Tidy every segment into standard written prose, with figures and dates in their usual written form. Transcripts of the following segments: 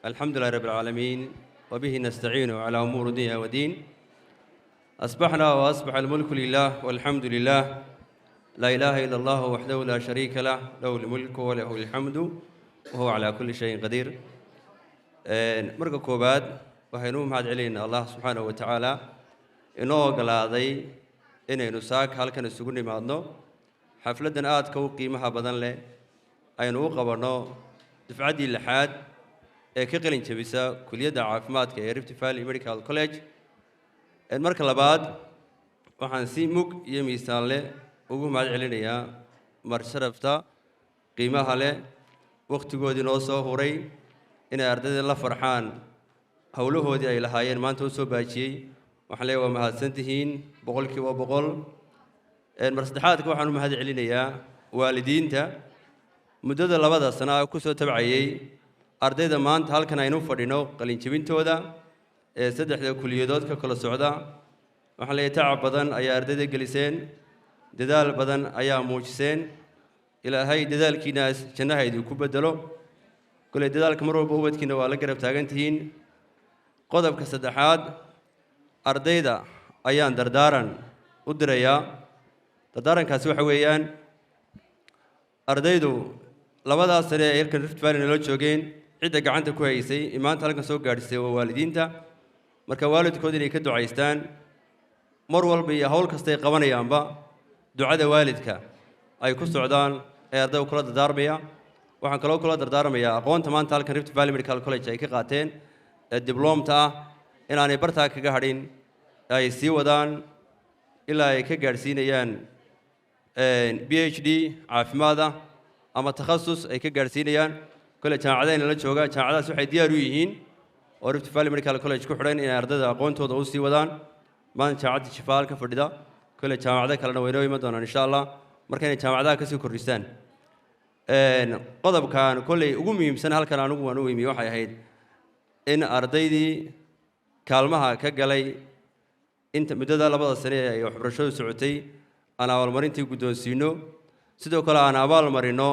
الحمد لله رب العالمين، وبه نستعين على أمور الدنيا والدين. أصبحنا وأصبح الملك لله والحمد لله، لا إله إلا الله وحده لا شريك له، له الملك وله الحمد وهو على كل شيء قدير. Marka koowaad waxaynu u mahad celinaynaa Allah subxaanahu wa tacaala inoo ogolaaday inaynu saaka halkan isugu nimaadno, xafladdan aadka u qiimaha badan leh aynu u qabanno dufcaddii lixaad ee ka qalin jebisa kuliyadda caafimaadka ee Rift Valley Medical College. Marka labaad waxaan si mug iyo miisaan leh ugu mahad celinayaa marsharafta qiimaha leh wakhtigoodii noo soo huray inay ardayda la farxaan howlahoodii ay lahaayeen maanta u soo baajiyey. Waxaan leeyahay waa mahadsan tihiin 100%. Mar saddexaadka waxaan u mahad celinayaa waalidiinta muddada 2da sano ah ku soo tabcayey ardayda maanta halkan aynu fadhino qalinjebintooda ee saddexda kuliyadood ka kala socda. Waxaan leeyahay tacab badan ayaa ardayda geliseen, dadaal badan ayaa muujiseen. Ilaahay dadaalkiinaas jannaha idinku bedelo. Koley dadaalka mar walba ubadkiina waa la garab taagan tihiin. Qodobka saddexaad, ardayda ayaan dardaaran u dirayaa. Dardaarankaasi waxa weeyaan, ardaydu labadaas sane ee halkan Rift Valley nala joogeen, cidda gacanta ku haysay ee maanta halkan soo gaadhisay waa waalidiinta. Marka waalidkood inay ka ducaystaan mar walba iyo hawl kastay qabanayaanba, ducada waalidka ay ku socdaan ee ardayda kula dardaarmaya. Waxaan kaloo kula dardaarmayaa aqoonta maanta halkan Rift Valley Medical College ay ka qaateen ee dibloomta ah inaanay bartaa kaga hadhin, ay sii wadaan ilaa ay ka gaadhsiinayaan PhD caafimaad ah ama takhasus ay ka gaadhsiinayaan. Kole jaamacadahayna la jooga, jaamacadahaas waxay diyaar u yihiin oo Rift Valley Medical College ku xidhan inay ardayda aqoontooda u sii wadaan. Maanta jaamacadda Shifaal ka fadhida, kole jaamacado kalena waynoo iman doonaan insha Allah, marka inay jaamacadaha kasii kordhistaan. Qodobkan kolley ugu muhiimsan halkan anigu waan u imi waxay ahayd in ardaydii kaalmaha ka galay inta muddada 2da sane ee ay waxbarashadu socotay aan abaalmarintii guddoonsiino, sidoo kale aan abaal marino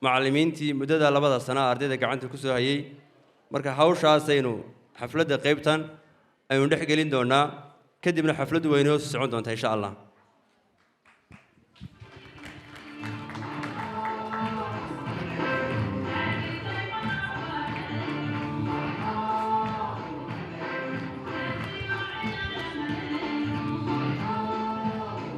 macallimiintii muddada 2da sano ardayda gacanta ku soo hayay. Marka hawshaasaynu xafladda qaybtan aynu dhex gelin doonaa, kadibna xafladdu waynoo socon doontaa insha Allah.